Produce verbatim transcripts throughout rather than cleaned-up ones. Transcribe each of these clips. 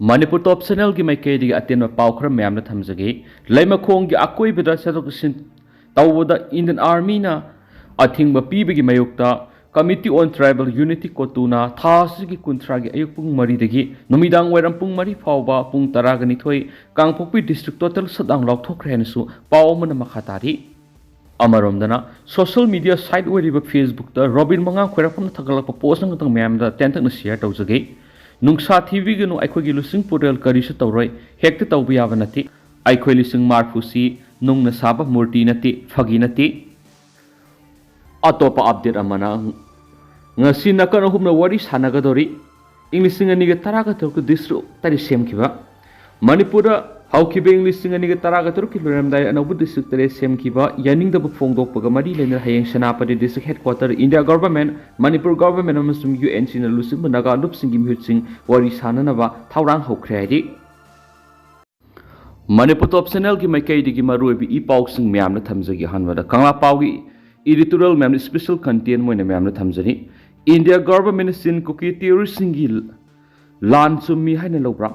ꯃꯅꯤꯄꯨꯔ ꯇꯣꯞ ꯆꯦꯅꯦꯜꯒꯤ ꯃꯥꯏꯀꯩꯗꯒꯤ ꯑꯇꯦꯟꯕ ꯄꯥꯎ ꯈꯔ ꯃꯌꯥꯝꯅ ꯊꯝꯖꯒꯦ꯫ ꯂꯩꯃꯈꯣꯡꯒꯤ ꯑꯀꯣꯏꯕꯗ ꯆꯠꯊꯣꯛ ꯆꯠꯁꯤꯟ ꯇꯧꯕꯗ ꯏꯟꯗꯤꯌꯟ ꯑꯥꯔꯃꯤꯅ ꯑꯊꯤꯡꯕ ꯄꯤꯕꯒꯤ ꯃꯥꯌꯣꯛꯇ Committee on Tribal Unity, ꯀꯣꯇꯨꯅ ꯊꯥ ꯑꯁꯤꯒꯤ ꯀꯨꯟꯊ꯭ꯔꯥꯒꯤ ꯑꯌꯨꯛ ꯄꯨꯡ ꯃꯔꯤꯗꯒꯤ ꯅꯨꯃꯤꯗꯥꯡ ꯋꯥꯏꯔꯝ ꯄꯨꯡ ꯃꯔꯤ ꯐꯥꯎꯕ ꯄꯨꯡ ꯇꯔꯥꯒ ꯅꯤꯊꯣꯏ ꯀꯥꯡꯄꯣꯛꯄꯤ ꯗꯤꯁꯇ꯭ꯔꯤꯛ ꯇꯣꯇꯦꯜ ꯁꯠꯗꯥꯎꯟ ꯂꯥꯎꯊꯣꯛꯈ꯭ꯔꯦ ꯍꯥꯏꯅꯁꯨ ꯄꯥꯎ ꯑꯃꯅ ꯃꯈꯥ ꯇꯥꯔꯤ꯫ ꯑꯃꯔꯣꯝꯗꯅ, ꯁꯣꯁꯤꯌꯦꯜ ꯃꯤꯗꯤꯌꯥ ꯁꯥꯏꯠ ꯑꯣꯏꯔꯤꯕ ꯐꯦꯁꯕꯨꯛꯇ ꯔꯣꯕꯤꯟ ꯃꯉꯥꯡ ꯈ꯭ꯋꯥꯏꯔꯥꯛꯄꯝꯅ ꯊꯥꯒꯠꯂꯛꯄ ꯄꯣꯁ ꯑꯃꯈꯛꯇꯪ ꯃꯌꯥꯝꯗ ꯇꯦꯟꯇꯛꯅ ꯁꯤꯌꯔ ꯇꯧꯖꯒꯦ꯫ "ꯅꯨꯡꯁꯥ ꯊꯤꯕꯤꯒꯅꯨ, ꯑꯩꯈꯣꯏꯒꯤ ꯂꯨꯆꯤꯡ ꯄꯨꯔꯦꯜ ꯀꯔꯤꯁꯨ ꯇꯧꯔꯣꯏ, ꯍꯦꯛꯇ ꯇꯧꯕ ꯌꯥꯕ ꯅꯠꯇꯦ꯫ ꯑꯩꯈꯣꯏ ꯂꯤꯁꯤꯡ ꯃꯥꯔꯐꯨꯁꯤ ꯅꯨꯡꯅ ꯁꯥꯕ ꯃꯨꯔꯇꯤ ꯅꯠꯇꯦ, ꯐꯥꯒꯤ ꯅꯠꯇꯦ"꯫ ꯑꯇꯣꯞꯄ ꯑꯞꯗꯦꯠ ꯑꯃꯅ, ꯉꯁꯤ ꯅꯥꯀꯟ ꯑꯍꯨꯝꯅ ꯋꯥꯔꯤ ꯁꯥꯟꯅꯒꯗꯧꯔꯤ꯫ ꯏꯪ ꯂꯤꯁꯤꯡ ꯑꯅꯤꯒ ꯇꯔꯥꯒ ꯇꯔꯨꯛꯇ ꯗꯤꯁꯇ꯭ꯔꯤꯛ ꯇꯔꯦꯠ ꯁꯦꯝꯈꯤꯕ꯫ ꯃꯅꯤꯄꯨꯔꯗ ꯍꯧꯈꯤꯕ ꯏꯪ ꯂꯤꯁꯤꯡ ꯑꯅꯤꯒ ꯇꯔꯥꯒ ꯇꯔꯨꯛꯀꯤ ꯂꯣꯏꯔꯝꯗꯥꯏ ꯑꯅꯧꯕ ꯗꯤꯁꯇ꯭ꯔꯤꯛ ꯇꯔꯦꯠ ꯁꯦꯝꯈꯤꯕ ꯌꯥꯅꯤꯡꯗꯕ ꯐꯣꯡꯗꯣꯛꯄꯒ ꯃꯔꯤ ꯂꯩꯅꯅ ꯍꯌꯦꯡ Senapati district headquarter India government, Manipur government ꯑꯃꯁꯨꯡ ꯌꯨ ꯑꯦꯟ ꯁꯤꯅ ꯂꯨꯆꯤꯡꯕ ꯅꯥꯒꯥ ꯂꯨꯞꯁꯤꯡꯒꯤ ꯃꯤꯍꯨꯠꯁꯤꯡ ꯋꯥꯔꯤ ꯁꯥꯅꯅꯕ ꯊꯧꯔꯥꯡ ꯍꯧꯈ꯭ꯔꯦ ꯍꯥꯏꯔꯤ꯫ ꯃꯅꯤꯄꯨꯔ ꯇꯣꯞ ꯆꯦꯅꯦꯜꯒꯤ ꯃꯥꯏꯀꯩꯗꯒꯤ ꯃꯔꯨꯑꯣꯏꯕ ꯏ ꯄꯥꯎꯁꯤꯡ ꯃꯌꯥꯝꯅ ꯊꯝꯖꯒꯦ꯫ ꯑꯍꯥꯟꯕꯗ ꯀꯪꯂꯥ ꯄꯥꯎꯒꯤ ꯏꯗꯤꯇꯣꯔꯤꯌꯦꯜ ꯃꯌꯥꯝꯅ ꯏꯁꯄꯤꯁꯦꯜ ꯀꯟꯇꯦꯟ ꯑꯣꯏꯅ ꯃꯌꯥꯝꯅ ꯊꯝꯖꯔꯤ꯫ ꯏꯟꯗꯤꯌꯥ ꯒꯚꯔꯟꯃꯦꯟꯠꯅ ꯆꯤꯟ ꯀꯨꯀꯤ ꯇꯦꯔꯣꯔꯤꯁꯁꯤꯡꯒꯤ ꯂꯥꯟ ꯆꯨꯝꯃꯤ ꯍꯥꯏꯅ ꯂꯧꯕ꯭ꯔꯥ?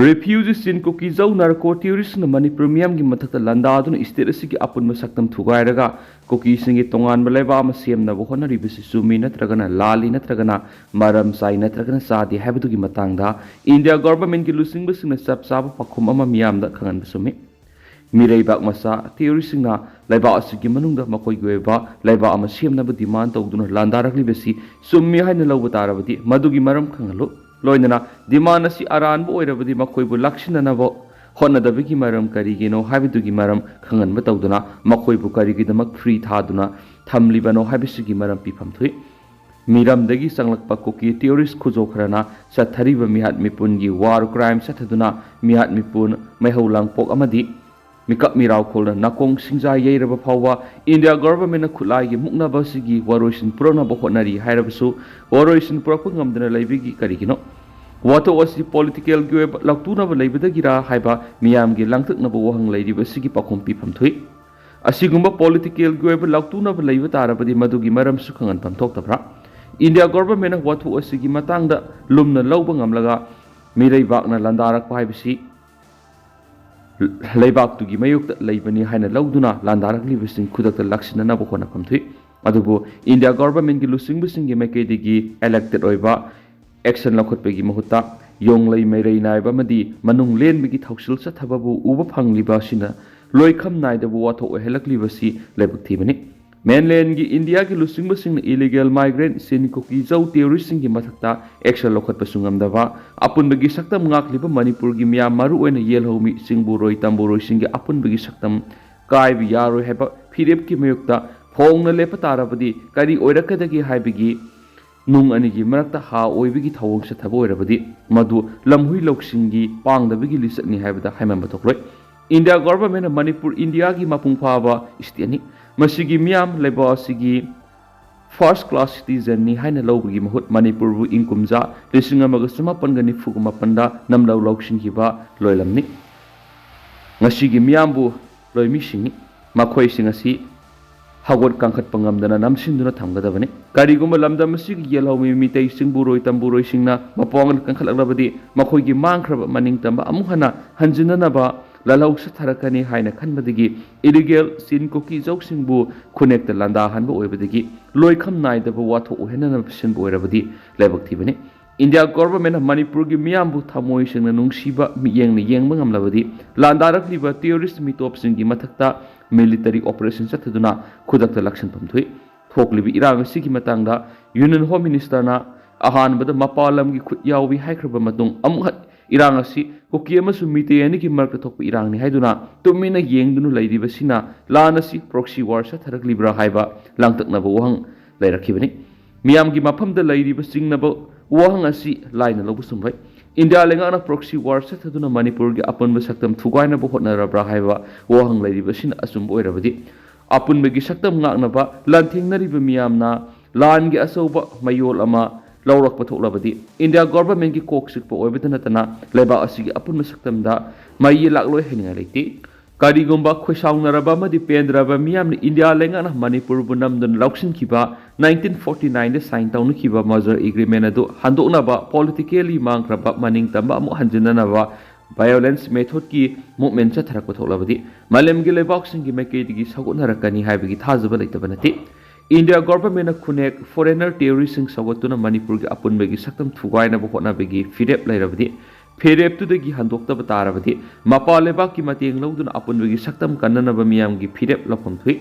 ꯔꯤꯐ꯭ꯌꯨꯖꯤ ꯆꯤꯟ ꯀꯨꯀꯤ ꯖꯧ ꯅꯥꯔꯀꯣ ꯇꯦꯔꯣꯔꯤꯁꯁꯤꯡꯅ ꯃꯅꯤꯄꯨꯔ ꯃꯤꯌꯥꯝꯒꯤ ꯃꯊꯛꯇ ꯂꯥꯟꯗꯥꯗꯨꯅ ꯁ꯭ꯇꯦꯠ ꯑꯁꯤꯒꯤ ꯑꯄꯨꯟꯕ ꯁꯛꯇꯝ ꯊꯨꯒꯥꯏꯔꯒ ꯀꯨꯀꯤꯁꯤꯡꯒꯤ ꯇꯣꯉꯥꯟꯕ ꯂꯩꯕꯥꯛ ꯑꯃ ꯁꯦꯝꯅꯕ ꯍꯣꯠꯅꯔꯤꯕꯁꯤ ꯆꯨꯝꯃꯤ ꯅꯠꯇ꯭ꯔꯒꯅ ꯂꯥꯜꯂꯤ ꯅꯠꯇ꯭ꯔꯒꯅ ꯃꯔꯝ ꯆꯥꯏ ꯅꯠꯇ꯭ꯔꯒꯅ ꯆꯥꯗꯦ ꯍꯥꯏꯕꯗꯨꯒꯤ ꯃꯇꯥꯡꯗ ꯏꯟꯗꯤꯌꯥ ꯒꯚꯔꯟꯃꯦꯟꯠꯀꯤ ꯂꯨꯆꯤꯡꯕꯁꯤꯡꯅ ꯆꯞ ꯆꯥꯕ ꯄꯥꯎꯈꯨꯝ ꯑꯃ ꯃꯤꯌꯥꯝꯗ ꯈꯪꯍꯟꯕ ꯆꯨꯝꯃꯤ꯫ ꯃꯤꯔꯩꯕꯥꯛ ꯃꯆꯥ ꯇꯦꯔꯣꯔꯤꯁꯁꯤꯡꯅ ꯂꯩꯕꯥꯛ ꯑꯁꯤꯒꯤ ꯃꯅꯨꯡꯗ ꯃꯈꯣꯏꯒꯤ ꯑꯣꯏꯕ ꯂꯩꯕꯥꯛ ꯑꯃ ꯁꯦꯝꯅꯕ ꯗꯤꯃꯥꯟ ꯇꯧꯗꯨꯅ ꯂꯥꯟꯗꯥꯔꯛꯂꯤꯕꯁꯤ ꯆꯨꯝꯃꯤ ꯍꯥꯏꯅ ꯂꯧꯕ ꯇꯥꯔꯕꯗꯤ ꯃꯗꯨꯒꯤ ꯃꯔꯝ ꯈꯪꯍꯜꯂꯨ꯫ ꯂꯣꯏꯅꯅ ꯗꯤꯃꯥꯟ ꯑꯁꯤ ꯑꯔꯥꯟꯕ ꯑꯣꯏꯔꯕꯗꯤ ꯃꯈꯣꯏꯕꯨ ꯂꯥꯛꯁꯤꯟꯅꯅꯕ ꯍꯣꯠꯅꯗꯕꯒꯤ ꯃꯔꯝ ꯀꯔꯤꯒꯤꯅꯣ ꯍꯥꯏꯕꯗꯨꯒꯤ ꯃꯔꯝ ꯈꯪꯍꯟꯕ ꯇꯧꯗꯨꯅ ꯃꯈꯣꯏꯕꯨ ꯀꯔꯤꯒꯤꯗꯃꯛ ꯐ꯭ꯔꯤ ꯊꯥꯗꯨꯅ ꯊꯝꯂꯤꯕꯅꯣ ꯍꯥꯏꯕꯁꯤꯒꯤ ꯃꯔꯝ ꯄꯤꯐꯝ ꯊꯣꯛꯏ꯫ ꯃꯤꯔꯝꯗꯒꯤ ꯆꯪꯂꯛꯄ ꯀꯨꯀꯤ ꯇꯦꯔꯣꯔꯤꯁ ꯈꯨꯖꯣ ꯈꯔꯅ ꯆꯠꯊꯔꯤꯕ ꯃꯤꯍꯥꯠ ꯃꯤꯄꯨꯟꯒꯤ ꯋꯥꯔ ꯀ꯭ꯔꯥꯏꯝ ꯆꯠꯊꯗꯨꯅ ꯃꯤꯍꯥꯠ ꯃꯤꯄꯨꯟ, ꯃꯩꯍꯧ ꯂꯥꯡꯄꯣꯛ ꯑꯃꯗꯤ ꯃꯤꯀꯞ ꯃꯤꯔꯥꯎꯈꯣꯜꯅ ꯅꯥꯀꯣꯡ ꯁꯤꯡꯖꯥ ꯌꯩꯔꯕ ꯐꯥꯎꯕ ꯏꯟꯗꯤꯌꯥ ꯒꯚꯔꯟꯃꯦꯟꯠꯅ ꯈꯨꯠꯂꯥꯏꯒꯤ ꯃꯨꯛꯅꯕ ꯑꯁꯤꯒꯤ ꯋꯥꯔꯣꯏꯁꯤꯟ ꯄꯨꯔꯛꯅꯕ ꯍꯣꯠꯅꯔꯤ ꯍꯥꯏꯔꯕꯁꯨ ꯋꯥꯔꯣꯏꯁꯤꯟ ꯄꯨꯔꯛꯄ ꯉꯝꯗꯅ ꯂꯩꯕꯒꯤ ꯀꯔꯤꯒꯤꯅꯣ? ꯋꯥꯊꯣꯛ ꯑꯁꯤ ꯄꯣꯂꯤꯇꯤꯀꯦꯜꯒꯤ ꯑꯣꯏꯕ ꯂꯥꯎꯇꯨꯅꯕ ꯂꯩꯕꯗꯒꯤꯔꯥ ꯍꯥꯏꯕ ꯃꯤꯌꯥꯝꯒꯤ ꯂꯥꯡꯇꯛꯅꯕ ꯋꯥꯍꯪ ꯂꯩꯔꯤꯕ ꯑꯁꯤꯒꯤ ꯄꯥꯎꯈꯨꯝ ꯄꯤꯐꯝ ꯊꯣꯛꯏ꯫ ꯑꯁꯤꯒꯨꯝꯕ ꯄꯣꯂꯤꯇꯤꯀꯦꯜꯒꯤ ꯑꯣꯏꯕ ꯂꯥꯎꯇꯨꯅꯕ ꯂꯩꯕ ꯇꯥꯔꯕꯗꯤ ꯃꯗꯨꯒꯤ ꯃꯔꯝꯁꯨ ꯈꯪꯍꯟꯐꯝ ꯊꯣꯛꯇꯕ꯭ꯔꯥ? ꯏꯟꯗꯤꯌꯥ ꯒꯚꯔꯟꯃꯦꯟꯠꯅ ꯋꯥꯊꯣꯛ ꯑꯁꯤꯒꯤ ꯃꯇꯥꯡꯗ ꯂꯨꯝꯅ ꯂꯧꯕ ꯉꯝꯂꯒ ꯃꯤꯔꯩꯕꯥꯛꯅ ꯂꯥꯟꯗꯥꯔꯛꯄ ꯍꯥꯏꯕꯁꯤ ꯂꯩꯕꯥꯛꯇꯨꯒꯤ ꯃꯥꯌꯣꯛꯇ ꯂꯩꯕꯅꯤ ꯍꯥꯏꯅ ꯂꯧꯗꯨꯅ ꯂꯥꯟꯗꯥꯔꯛꯂꯤꯕꯁꯤꯡ ꯈꯨꯗꯛꯇ ꯂꯥꯛꯁꯤꯟꯅꯅꯕ ꯍꯣꯠꯅꯐꯝ ꯊꯣꯛꯏ꯫ ꯑꯗꯨꯕꯨ ꯏꯟꯗꯤꯌꯥ ꯒꯣꯚꯔꯟꯃꯦꯟꯠꯀꯤ ꯂꯨꯆꯤꯡꯕꯁꯤꯡꯒꯤ ꯃꯥꯏꯀꯩꯗꯒꯤ ꯑꯦꯂꯦꯛꯇꯦꯗ ꯑꯣꯏꯕ ꯑꯦꯛꯁꯟ ꯂꯧꯈꯠꯄꯒꯤ ꯃꯍꯨꯠꯇ ꯌꯣꯡꯂꯩ ꯃꯩꯔꯩ ꯅꯥꯏꯕ ꯑꯃꯗꯤ ꯃꯅꯨꯡ ꯂꯦꯟꯕꯒꯤ ꯊꯧꯁꯤꯜ ꯆꯠꯊꯕꯕꯨ ꯎꯕ ꯐꯪꯂꯤꯕ ꯑꯁꯤꯅ ꯂꯣꯏꯈꯝ ꯅꯥꯏꯗꯕ ꯋꯥꯊꯣꯛ ꯑꯣꯏꯍꯜꯂꯛꯂꯤꯕꯁꯤ ꯂꯥꯏꯕꯛ ꯊꯤꯕꯅꯤ꯫ ꯃꯦꯟꯂꯦꯟꯒꯤ ꯏꯟꯗꯤꯌꯥꯒꯤ ꯂꯨꯆꯤꯡꯕꯁꯤꯡꯅ ꯏꯂꯤꯒꯦꯜ ꯃꯥꯏꯒ꯭ꯔꯦꯟꯠ ꯆꯤꯟ ꯀꯨꯀꯤ ꯖꯧ ꯇꯦꯔꯣꯔꯤꯁꯁꯤꯡꯒꯤ ꯃꯊꯛꯇ ꯑꯦꯛꯁꯟ ꯂꯧꯈꯠꯄꯁꯨ ꯉꯝꯗꯕ, ꯑꯄꯨꯟꯕꯒꯤ ꯁꯛꯇꯝ ꯉꯥꯛꯂꯤꯕ ꯃꯅꯤꯄꯨꯔꯒꯤ ꯃꯤꯌꯥꯝ, ꯃꯔꯨꯑꯣꯏꯅ ꯌꯦꯜꯍꯧꯃꯤ ꯆꯤꯡꯕꯨꯔꯣꯏ ꯇꯝꯕꯨꯔꯣꯏꯁꯤꯡꯒꯤ ꯑꯄꯨꯟꯕꯒꯤ ꯁꯛꯇꯝ ꯀꯥꯏꯕ ꯌꯥꯔꯣꯏ ꯍꯥꯏꯕ ꯐꯤꯔꯦꯞꯀꯤ ꯃꯥꯌꯣꯛꯇ ꯐꯣꯡꯅ ꯂꯦꯞꯄ ꯇꯥꯔꯕꯗꯤ ꯀꯔꯤ ꯑꯣꯏꯔꯛꯀꯗꯒꯦ ꯍꯥꯏꯕꯒꯤ ꯅꯨꯡ ꯑꯅꯤꯒꯤ ꯃꯔꯛꯇ ꯍꯥ ꯑꯣꯏꯕꯒꯤ ꯊꯧꯑꯣꯡ ꯆꯠꯊꯕ ꯑꯣꯏꯔꯕꯗꯤ ꯃꯗꯨ ꯂꯝꯍꯨꯏ ꯂꯧꯁꯤꯡꯒꯤ ꯄꯥꯡꯗꯕꯒꯤ ꯂꯤꯆꯠꯅꯤ ꯍꯥꯏꯕꯗ ꯍꯥꯏꯃꯟꯕ ꯊꯣꯛꯂꯣꯏ꯫ ꯏꯟꯗꯤꯌꯥ ꯒꯣꯚꯔꯟꯃꯦꯟꯠꯅ ꯃꯅꯤꯄꯨꯔ ꯏꯟꯗꯤꯌꯥꯒꯤ ꯃꯄꯨꯡ ꯐꯥꯕ ꯁ꯭ꯇꯦꯠꯅꯤ꯫ ꯃꯁꯤꯒꯤ ꯃꯤꯌꯥꯝ ꯂꯩꯕꯥꯛ ꯑꯁꯤꯒꯤ ꯐꯥꯔꯁ ꯀ꯭ꯂꯥꯁ ꯁꯤꯇꯤꯖꯟꯅꯤ ꯍꯥꯏꯅ ꯂꯧꯕꯒꯤ ꯃꯍꯨꯠ ꯃꯅꯤꯄꯨꯔꯕꯨ ꯏꯪ ꯀꯨꯝꯖꯥ ꯂꯤꯁꯤꯡ ꯑꯃꯒ ꯆꯃꯥꯄꯟꯒ ꯅꯤꯐꯨꯒ ꯃꯥꯄꯟꯗ ꯅꯝꯂꯧ ꯂꯧꯁꯤꯟꯈꯤꯕ ꯂꯣꯏꯂꯝꯅꯤ꯫ ꯉꯁꯤꯒꯤ ꯃꯤꯌꯥꯝꯕꯨ ꯂꯣꯏꯃꯤꯁꯤꯡꯅꯤ꯫ ꯃꯈꯣꯏꯁꯤꯡ ꯑꯁꯤ ꯍꯧꯒꯠ ꯀꯥꯡꯈꯠꯄ ꯉꯝꯗꯅ ꯅꯝꯁꯤꯟꯗꯨꯅ ꯊꯝꯒꯗꯕꯅꯤ꯫ ꯀꯔꯤꯒꯨꯝꯕ ꯂꯝꯗꯝ ꯑꯁꯤꯒꯤ ꯌꯦꯜꯍꯧꯃꯤ ꯃꯤꯇꯩ ꯆꯤꯡꯕꯨꯔꯣꯏ ꯇꯝꯕꯨꯔꯣꯏꯁꯤꯡꯅ ꯃꯄꯥꯡꯒꯜ ꯀꯟꯈꯠꯂꯛꯂꯕꯗꯤ ꯃꯈꯣꯏꯒꯤ ꯃꯥꯡꯈ꯭ꯔꯕ ꯃꯅꯤꯡꯇꯝꯕ ꯑꯃꯨꯛ ꯍꯟꯅ ꯍꯟꯖꯤꯟꯅꯅꯕ ꯂꯥꯜꯍꯧ ꯆꯠꯊꯔꯛꯀꯅꯤ ꯍꯥꯏꯅ ꯈꯟꯕꯗꯒꯤ ꯏꯂꯤꯒꯦꯜ ꯆꯤꯟ ꯀꯨꯀꯤ ꯖꯧꯁꯤꯡꯕꯨ ꯈꯨꯟꯅꯦꯛꯇ ꯂꯥꯟꯗꯥꯍꯟꯕ ꯑꯣꯏꯕꯗꯒꯤ ꯂꯣꯏꯈꯝ ꯅꯥꯏꯗꯕ ꯋꯥꯊꯣꯛ ꯑꯣꯏꯍꯟꯅꯅꯕ ꯁꯤꯟꯕ ꯑꯣꯏꯔꯕꯗꯤ ꯂꯥꯏꯕꯛ ꯊꯤꯕꯅꯤ꯫ ꯏꯟꯗꯤꯌꯥ ꯒꯣꯚꯔꯟꯃꯦꯟꯠꯅ ꯃꯅꯤꯄꯨꯔꯒꯤ ꯃꯤꯌꯥꯝꯕꯨ ꯊꯃꯣꯏ ꯁꯦꯡꯅ ꯅꯨꯡꯁꯤꯕ ꯃꯤꯠꯌꯦꯡꯅ ꯌꯦꯡꯕ ꯉꯝꯂꯕꯗꯤ ꯂꯥꯟꯗꯥꯔꯛꯂꯤꯕ ꯇꯦꯔꯣꯔꯤꯁꯠ ꯃꯤꯇꯣꯞꯁꯤꯡꯒꯤ ꯃꯊꯛꯇ ꯃꯤꯂꯤꯇꯔꯤ ꯑꯣꯄꯔꯦꯁꯟ ꯆꯠꯊꯗꯨꯅ ꯈꯨꯗꯛꯇ ꯂꯥꯛꯁꯤꯟꯐꯝ ꯊꯣꯛꯏ꯫ ꯊꯣꯛꯂꯤꯕ ꯏꯔꯥꯡ ꯑꯁꯤꯒꯤ ꯃꯇꯥꯡꯗ ꯌꯨꯅꯤꯌꯟ ꯍꯣꯝ ꯃꯤꯅꯤꯁꯇꯔꯅ ꯑꯍꯥꯟꯕꯗ ꯃꯄꯥꯟ ꯂꯝꯒꯤ ꯈꯨꯠ ꯌꯥꯎꯏ ꯍꯥꯏꯈ꯭ꯔꯕ ꯃꯇꯨꯡ ꯑꯃꯨꯛ ꯍꯟ-, ꯏꯔꯥꯡ ꯑꯁꯤ ꯀꯨꯀꯤ ꯑꯃꯁꯨꯡ ꯃꯤꯇꯩ ꯑꯅꯤꯒꯤ ꯃꯔꯛꯇ ꯊꯣꯛꯄ ꯏꯔꯥꯡꯅꯤ ꯍꯥꯏꯗꯨꯅ ꯇꯨꯃꯤꯟꯅ ꯌꯦꯡꯗꯨꯅ ꯂꯩꯔꯤꯕꯁꯤꯅ ꯂꯥꯟ ꯑꯁꯤ ꯄ꯭ꯔꯣꯛꯁꯤ ꯋꯥꯔ ꯆꯠꯊꯔꯛꯂꯤꯕ꯭ꯔꯥ ꯍꯥꯏꯕ ꯂꯥꯡꯇꯛꯅꯕ ꯋꯥꯍꯪ ꯂꯩꯔꯛꯈꯤꯕꯅꯤ꯫ ꯃꯤꯌꯥꯝꯒꯤ ꯃꯐꯝꯗ ꯂꯩꯔꯤꯕ ꯆꯤꯡꯅꯕ ꯋꯥꯍꯪ ꯑꯁꯤ ꯂꯥꯏꯅ ꯂꯧꯕ ꯆꯨꯝꯂꯣꯏ꯫ ꯏꯟꯗꯤꯌꯥ ꯂꯩꯉꯥꯛꯅ ꯄ꯭ꯔꯣꯛꯁꯤ ꯋꯥꯔ ꯆꯠꯊꯗꯨꯅ ꯃꯅꯤꯄꯨꯔꯒꯤ ꯑꯄꯨꯟꯕ ꯁꯛꯇꯝ ꯊꯨꯒꯥꯏꯅꯕ ꯍꯣꯠꯅꯔꯕ꯭ꯔꯥ ꯍꯥꯏꯕ ꯋꯥꯍꯪ ꯂꯩꯔꯤꯕꯁꯤꯅ ꯑꯆꯨꯝꯕ ꯑꯣꯏꯔꯕꯗꯤ, ꯑꯄꯨꯟꯕꯒꯤ ꯁꯛꯇꯝ ꯉꯥꯛꯅꯕ ꯂꯥꯟꯊꯦꯡꯅꯔꯤꯕ ꯃꯤꯌꯥꯝꯅ ꯂꯥꯟꯒꯤ ꯑꯆꯧꯕ ꯃꯌꯣꯜ ꯑꯃ ꯂꯧꯔꯛꯄ ꯊꯣꯛꯂꯕꯗꯤ, ꯏꯟꯗꯤꯌꯥ ꯒꯣꯚꯔꯟꯃꯦꯟꯠꯀꯤ ꯀꯣꯛ ꯆꯤꯛꯄ ꯑꯣꯏꯕꯇ ꯅꯠꯇꯅ ꯂꯩꯕꯥꯛ ꯑꯁꯤꯒꯤ ꯑꯄꯨꯟꯕ ꯁꯛꯇꯝꯗ ꯃꯩ ꯂꯥꯛꯂꯣꯏ ꯍꯥꯏꯅꯤꯡꯉꯥꯏ ꯂꯩꯇꯦ꯫ ꯀꯔꯤꯒꯨꯝꯕ ꯈꯣꯏꯁꯥꯎꯅꯔꯕ ꯑꯃꯗꯤ ꯄꯦꯟꯗ꯭ꯔꯕ ꯃꯤꯌꯥꯝꯅ ꯏꯟꯗꯤꯌꯥ ꯂꯩꯉꯥꯛꯅ ꯃꯅꯤꯄꯨꯔꯕꯨ ꯅꯝꯗꯨꯅ ꯂꯧꯁꯤꯟꯈꯤꯕ nineteen forty nine ꯗ sign ꯇꯧꯅꯈꯤꯕ merger agreement ꯑꯗꯨ ꯍꯟꯗꯣꯛꯅꯕ politically ꯃꯥꯡꯈ꯭ꯔꯕ ꯃꯅꯤꯡ ꯇꯝꯕ ꯑꯃꯨꯛ ꯍꯟꯖꯤꯟꯅꯅꯕ violence methodꯀꯤ movement ꯆꯠꯊꯔꯛꯄ ꯊꯣꯛꯂꯕꯗꯤ ꯃꯥꯂꯦꯝꯒꯤ ꯂꯩꯕꯥꯛꯁꯤꯡꯒꯤ ꯃꯥꯏꯀꯩꯗꯒꯤ ꯁꯧꯒꯠꯅꯔꯛꯀꯅꯤ ꯍꯥꯏꯕꯒꯤ ꯊꯥꯖꯕ ꯂꯩꯇꯕ ꯅꯠꯇꯦ꯫ ꯏꯟꯗꯤꯌꯥ governmentꯅ ꯈꯨꯟꯅꯦꯛ foreigner terroristꯁꯤꯡ ꯁꯧꯒꯠꯇꯨꯅ ꯃꯅꯤꯄꯨꯔꯒꯤ ꯑꯄꯨꯟꯕꯒꯤ ꯁꯛꯇꯝ ꯊꯨꯒꯥꯏꯅꯕ ꯍꯣꯠꯅꯕꯒꯤ ꯐꯤꯔꯦꯞ ꯂꯩꯔꯕꯗꯤ, ꯐꯤꯔꯦꯞꯇꯨꯗꯒꯤ ꯍꯟꯗꯣꯛꯇꯕ ꯇꯥꯔꯕꯗꯤ, ꯃꯄꯥꯟ ꯂꯩꯕꯥꯛꯀꯤ ꯃꯇꯦꯡ ꯂꯧꯗꯨꯅ ꯑꯄꯨꯟꯕꯒꯤ ꯁꯛꯇꯝ ꯀꯟꯅꯅꯕ ꯃꯤꯌꯥꯝꯒꯤ ꯐꯤꯔꯦꯞ ꯂꯧꯐꯝ ꯊꯣꯛꯏ꯫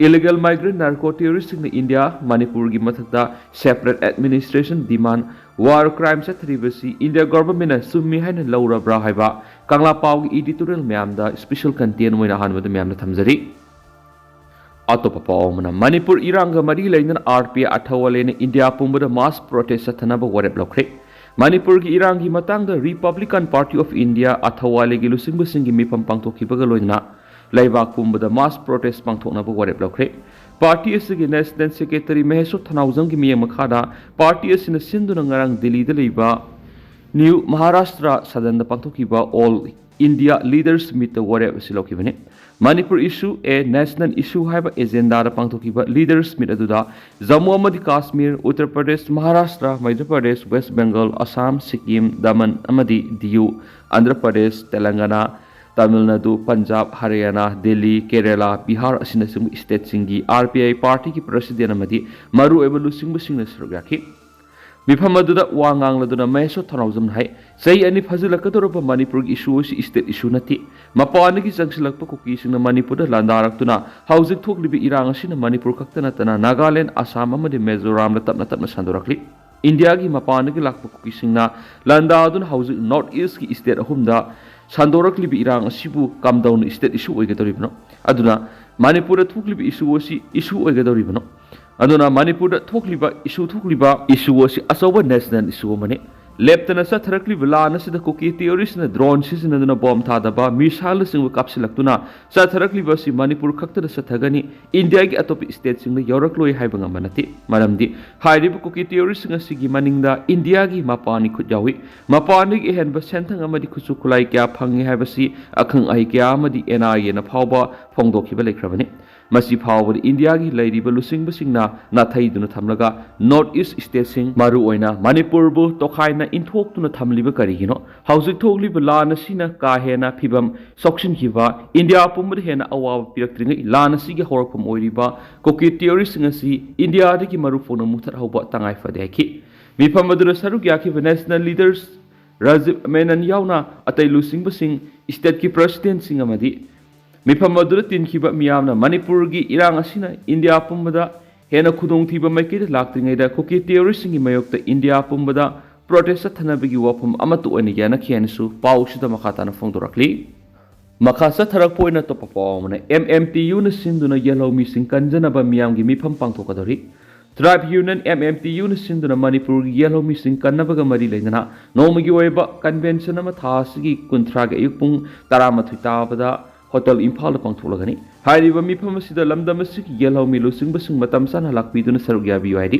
Illegal migrant narco terroristꯁꯤꯡꯅ ꯏꯟꯗꯤꯌꯥ, ꯃꯅꯤꯄꯨꯔꯒꯤ ꯃꯊꯛꯇ separate administration demand, war crime ꯆꯠꯊꯔꯤꯕꯁꯤ ꯏꯟꯗꯤꯌꯥ governmentꯅ ꯆꯨꯝꯃꯤ ꯍꯥꯏꯅ ꯂꯧꯔꯕ꯭ꯔꯥ ꯍꯥꯏꯕ ꯀꯪꯂꯥ ꯄꯥꯎꯒꯤ editorial ꯃꯌꯥꯝꯗ special content ꯑꯣꯏꯅ ꯑꯍꯥꯟꯕꯗ ꯃꯌꯥꯝꯅ ꯊꯝꯖꯔꯤ꯫ ꯑꯇꯣꯞꯄ ꯄꯥꯎ ꯑꯃꯅ, ꯃꯅꯤꯄꯨꯔ ꯏꯔꯥꯡꯒ ꯃꯔꯤ ꯂꯩꯅꯅ RPI ꯑꯊꯋꯥꯂꯦꯅ ꯏꯟꯗꯤꯌꯥ ꯄꯨꯝꯕꯗ mass protest ꯆꯠꯊꯅꯕ ꯋꯥꯔꯦꯞ ꯂꯧꯈ꯭ꯔꯦ꯫ ꯃꯅꯤꯄꯨꯔꯒꯤ ꯏꯔꯥꯡꯒꯤ ꯃꯇꯥꯡꯗ Republican Party of India ꯑꯊꯋꯥꯂꯦꯒꯤ ꯂꯨꯆꯤꯡꯕꯁꯤꯡꯒꯤ ꯃꯤꯐꯝ ꯄꯥꯡꯊꯣꯛꯈꯤꯕꯒ ꯂꯣꯏꯅꯅ ꯂꯩꯕꯥꯛ ꯄꯨꯝꯕꯗ mass protest ꯄꯥꯡꯊꯣꯛꯅꯕ ꯋꯥꯔꯦꯞ ꯂꯧꯈ꯭ꯔꯦ꯫ Party ꯑꯁꯤꯒꯤ National Secretary ꯃꯍꯦꯁꯣꯔ ꯊꯅꯥꯎꯖꯝꯒꯤ ꯃꯤꯠꯌꯦꯡ ꯃꯈꯥꯗ party ꯑꯁꯤꯅ ꯁꯤꯟꯗꯨꯅ ꯉꯔꯥꯡ ꯗꯤꯜꯂꯤꯗ ꯂꯩꯕ New Maharashtra Sadanꯗ ꯄꯥꯡꯊꯣꯛꯈꯤꯕ All India Leaders Meetꯇ ꯋꯥꯔꯦꯞ ꯑꯁꯤ ꯂꯧꯈꯤꯕꯅꯤ꯫ Manipur Issue, a National Issue ꯍꯥꯏꯕ agendaꯗ ꯄꯥꯡꯊꯣꯛꯈꯤꯕ Leaders Meet ꯑꯗꯨꯗ ꯖꯝꯃꯨ ꯑꯃꯗꯤ ꯀꯥꯁꯃꯤꯔ, ꯎꯠꯇꯔ ꯄ꯭ꯔꯗꯦꯁ, ꯃꯍꯥꯔꯥꯁꯇ꯭ꯔ, ꯃꯙ꯭ꯌ ꯄ꯭ꯔꯗꯦꯁ, ꯋꯦꯁ ꯕꯦꯡꯒꯜ, ꯑꯁꯥꯝ, ꯁꯤꯛꯀꯤꯝ, ꯗꯃꯟ ꯑꯃꯗꯤ ꯗꯤꯌꯨ, ꯑꯟꯙ꯭ꯔ ꯄ꯭ꯔꯗꯦꯁ, ꯇꯦꯂꯪꯒꯅꯥ, ꯇꯥꯃꯤꯜ ꯅꯥꯗꯨ, ꯄꯟꯖꯥꯕ, ꯍꯔꯤꯌꯥꯅꯥ, ꯗꯦꯜꯂꯤ, ꯀꯦꯔꯦꯂꯥ, ꯕꯤꯍꯥꯔ ꯑꯁꯤꯅꯆꯤꯡꯕ stateꯁꯤꯡꯒꯤ RPI partyꯒꯤ president ꯑꯃꯗꯤ ꯃꯔꯨꯑꯣꯏꯕ ꯂꯨꯆꯤꯡꯕꯁꯤꯡꯅ ꯁꯔꯨꯛ ꯌꯥꯈꯤ꯫ ꯃꯤꯐꯝ ꯑꯗꯨꯗ ꯋꯥ ꯉꯥꯡꯂꯗꯨꯅ ꯃꯍꯦꯁꯣꯔ ꯊꯧꯅꯥꯎꯖꯝꯅ ꯍꯥꯏ, ꯆꯍꯤ ꯑꯅꯤ ꯐꯥꯖꯤꯜꯂꯛꯀꯗꯧꯔꯕ ꯃꯅꯤꯄꯨꯔꯒꯤ issue ꯑꯁꯤ state issue ꯅꯠꯇꯦ꯫ ꯃꯄꯥꯟꯗꯒꯤ ꯆꯪꯁꯤꯜꯂꯛꯄ ꯀꯨꯀꯤꯁꯤꯡꯅ ꯃꯅꯤꯄꯨꯔꯗ ꯂꯥꯟꯗꯥꯔꯛꯇꯨꯅ ꯍꯧꯖꯤꯛ ꯊꯣꯛꯂꯤꯕ ꯏꯔꯥꯡ ꯑꯁꯤꯅ ꯃꯅꯤꯄꯨꯔ ꯈꯛꯇ ꯅꯠꯇꯅ ꯅꯥꯒꯥꯂꯦꯟ, ꯑꯁꯥꯝ ꯑꯃꯗꯤ ꯃꯤꯖꯣꯔꯥꯝꯗ ꯇꯞꯅ ꯇꯞꯅ ꯁꯟꯗꯣꯔꯛꯂꯤ꯫ ꯏꯟꯗꯤꯌꯥꯒꯤ ꯃꯄꯥꯟꯗꯒꯤ ꯂꯥꯛꯄ ꯀꯨꯀꯤꯁꯤꯡꯅ ꯂꯥꯟꯗꯥꯗꯨꯅ ꯍꯧꯖꯤꯛ North Eastꯀꯤ state ꯑꯍꯨꯝꯗ ꯁꯟꯗꯣꯔꯛꯂꯤꯕ ꯏꯔꯥꯡ ꯑꯁꯤꯕꯨ ꯀꯝꯗꯧꯅ state issue ꯑꯣꯏꯒꯗꯧꯔꯤꯕꯅꯣ? ꯑꯗꯨꯅ ꯃꯅꯤꯄꯨꯔꯗ ꯊꯣꯛꯂꯤꯕ issue ꯑꯁꯤ issue ꯑꯣꯏꯒꯗꯧꯔꯤꯕꯅꯣ? ꯑꯗꯨꯅ ꯃꯅꯤꯄꯨꯔꯗ ꯊꯣꯛꯂꯤꯕ issue, ꯊꯣꯛꯂꯤꯕ issue ꯑꯁꯤ ꯑꯆꯧꯕ national issue ꯑꯃꯅꯤ꯫ ꯂꯦꯞꯇꯅ ꯆꯠꯊꯔꯛꯂꯤꯕ ꯂꯥꯟ ꯑꯁꯤꯗ ꯀꯨꯀꯤ ꯇꯦꯔꯣꯔꯤꯁꯅ ꯗ꯭ꯔꯣꯟ ꯁꯤꯖꯤꯟꯅꯗꯨꯅ ꯕꯣꯝ ꯊꯥꯗꯕ, ꯃꯤꯁꯥꯏꯜꯅꯆꯤꯡꯕ ꯀꯥꯞꯁꯤꯜꯂꯛꯇꯨꯅ ꯆꯠꯊꯔꯛꯂꯤꯕ ꯑꯁꯤ ꯃꯅꯤꯄꯨꯔ ꯈꯛꯇꯗ ꯆꯠꯊꯒꯅꯤ, ꯏꯟꯗꯤꯌꯥꯒꯤ ꯑꯇꯣꯞꯄ ꯁ꯭ꯇꯦꯠꯁꯤꯡꯗ ꯌꯧꯔꯛꯂꯣꯏ ꯍꯥꯏꯕ ꯉꯝꯕ ꯅꯠꯇꯦ꯫ ꯃꯔꯝꯗꯤ ꯍꯥꯏꯔꯤꯕ ꯀꯨꯀꯤ ꯇꯦꯔꯣꯔꯤꯁꯁꯤꯡ ꯑꯁꯤꯒꯤ ꯃꯅꯤꯡꯗ ꯏꯟꯗꯤꯌꯥꯒꯤ ꯃꯄꯥꯟꯒꯤ ꯈꯨꯠ ꯌꯥꯎꯏ꯫ ꯃꯄꯥꯟꯗꯒꯤ ꯑꯍꯦꯟꯕ ꯁꯦꯟꯊꯪ ꯑꯃꯗꯤ ꯈꯨꯠꯁꯨ ꯈꯨꯠꯂꯥꯏ ꯀꯌꯥ ꯐꯪꯏ ꯍꯥꯏꯕꯁꯤ ꯑꯈꯪ ꯑꯍꯩ ꯀꯌꯥ ꯑꯃꯗꯤ ꯑꯦꯟ ꯑꯥꯏ ꯑꯦꯅ ꯐꯥꯎꯕ ꯐꯣꯡꯗꯣꯛꯈꯤꯕ ꯂꯩꯈ꯭ꯔꯕꯅꯤ꯫ ꯃꯁꯤ ꯐꯥꯎꯕꯗ ꯏꯟꯗꯤꯌꯥꯒꯤ ꯂꯩꯔꯤꯕ ꯂꯨꯆꯤꯡꯕꯁꯤꯡꯅ ꯅꯥꯊꯩꯗꯨꯅ ꯊꯝꯂꯒ ꯅꯣꯔꯠ ꯏꯁ ꯁ꯭ꯇꯦꯠꯁꯤꯡ, ꯃꯔꯨꯑꯣꯏꯅ ꯃꯅꯤꯄꯨꯔꯕꯨ ꯇꯣꯈꯥꯏꯅ ꯏꯟꯊꯣꯛꯇꯨꯅ ꯊꯝꯂꯤꯕ ꯀꯔꯤꯒꯤꯅꯣ? ꯍꯧꯖꯤꯛ ꯊꯣꯛꯂꯤꯕ ꯂꯥꯟ ꯑꯁꯤꯅ ꯀꯥ ꯍꯦꯟꯅ ꯐꯤꯕꯝ ꯁꯣꯛꯆꯤꯟꯈꯤꯕ, ꯏꯟꯗꯤꯌꯥ ꯄꯨꯝꯕꯗ ꯍꯦꯟꯅ ꯑꯋꯥꯕ ꯄꯤꯔꯛꯇ꯭ꯔꯤꯉꯩ, ꯂꯥꯟ ꯑꯁꯤꯒꯤ ꯍꯧꯔꯛꯐꯝ ꯑꯣꯏꯔꯤꯕ ꯀꯨꯀꯤ ꯇꯦꯔꯣꯔꯤꯁꯁꯤꯡ ꯑꯁꯤ ꯏꯟꯗꯤꯌꯥꯗꯒꯤ ꯃꯔꯨ ꯐꯥꯎꯅ ꯃꯨꯊꯠꯍꯧꯕ ꯇꯉꯥꯏ ꯐꯗꯦ ꯍꯥꯏꯈꯤ꯫ ꯃꯤꯐꯝ ꯑꯗꯨꯗ ꯁꯔꯨꯛ ꯌꯥꯈꯤꯕ ꯅꯦꯁꯅꯦꯜ ꯂꯤꯗꯔꯁ ꯔꯥꯖꯤꯕ ꯃꯦꯅꯟ ꯌꯥꯎꯅ ꯑꯇꯩ ꯂꯨꯆꯤꯡꯕꯁꯤꯡ, ꯁ꯭ꯇꯦꯠꯀꯤ ꯄ꯭ꯔꯁꯤꯗꯦꯟꯠꯁꯤꯡ ꯑꯃꯗꯤ ꯃꯤꯐꯝ ꯑꯗꯨꯗ ꯇꯤꯟꯈꯤꯕ ꯃꯤꯌꯥꯝꯅ ꯃꯅꯤꯄꯨꯔꯒꯤ ꯏꯔꯥꯡ ꯑꯁꯤꯅ ꯏꯟꯗꯤꯌꯥ ꯄꯨꯝꯕꯗ ꯍꯦꯟꯅ ꯈꯨꯗꯣꯡꯊꯤꯕ ꯃꯥꯏꯀꯩꯗ ꯂꯥꯛꯇ꯭ꯔꯤꯉꯩꯗ ꯀꯨꯀꯤ ꯇꯦꯔꯣꯔꯤꯁꯁꯤꯡꯒꯤ ꯃꯥꯌꯣꯛꯇ ꯏꯟꯗꯤꯌꯥ ꯄꯨꯝꯕꯗ ꯄ꯭ꯔꯣꯇꯦꯁ ꯆꯠꯊꯅꯕꯒꯤ ꯋꯥꯐꯝ ꯑꯃꯠꯇ ꯑꯣꯏꯅ ꯌꯥꯅꯈꯤ ꯍꯥꯏꯅꯁꯨ ꯄꯥꯎꯁꯤꯗ ꯃꯈꯥ ꯇꯥꯅ ꯐꯣꯡꯗꯣꯔꯛꯂꯤ꯫ ꯃꯈꯥ ꯆꯠꯊꯔꯛꯄ ꯑꯣꯏꯅ ꯑꯇꯣꯞꯄ ꯄꯥꯎ ꯑꯃꯅ, ꯑꯦꯝ ꯑꯦꯝ ꯇꯤ ꯌꯨꯅ ꯁꯤꯟꯗꯨꯅ ꯌꯦꯜꯍꯧꯃꯤꯁꯤꯡ ꯀꯟꯖꯅꯕ ꯃꯤꯌꯥꯝꯒꯤ ꯃꯤꯐꯝ ꯄꯥꯡꯊꯣꯛꯀꯗꯧꯔꯤ꯫ ꯇ꯭ꯔꯥꯏꯕ ꯌꯨꯅꯤꯌꯟ, ꯑꯦꯝ ꯑꯦꯝ ꯇꯤ ꯌꯨꯅ ꯁꯤꯟꯗꯨꯅ ꯃꯅꯤꯄꯨꯔꯒꯤ ꯌꯦꯜꯍꯧꯃꯤꯁꯤꯡ ꯀꯟꯅꯕꯒ ꯃꯔꯤ ꯂꯩꯅꯅ ꯅꯣꯡꯃꯒꯤ ꯑꯣꯏꯕ ꯀꯟꯚꯦꯟꯁꯟ ꯑꯃ ꯊꯥ ꯑꯁꯤꯒꯤ ꯀꯨꯟꯊ꯭ꯔꯥꯒꯤ ꯑꯌꯨꯛ ꯄꯨꯡ ꯇꯔꯥꯃꯥꯊꯣꯏ ꯇꯥꯕꯗ ꯍꯣꯇꯦꯜ ꯏꯝꯐꯥꯜꯗ ꯄꯥꯡꯊꯣꯛꯂꯒꯅꯤ꯫ ꯍꯥꯏꯔꯤꯕ ꯃꯤꯐꯝ ꯑꯁꯤꯗ ꯂꯝꯗꯝ ꯑꯁꯤꯒꯤ ꯌꯦꯜꯍꯧꯃꯤ ꯂꯨꯆꯤꯡꯕꯁꯤꯡ ꯃꯇꯝ ꯆꯥꯅ ꯂꯥꯛꯄꯤꯗꯨꯅ ꯁꯔꯨꯛ ꯌꯥꯕꯤꯌꯨ ꯍꯥꯏꯔꯤ꯫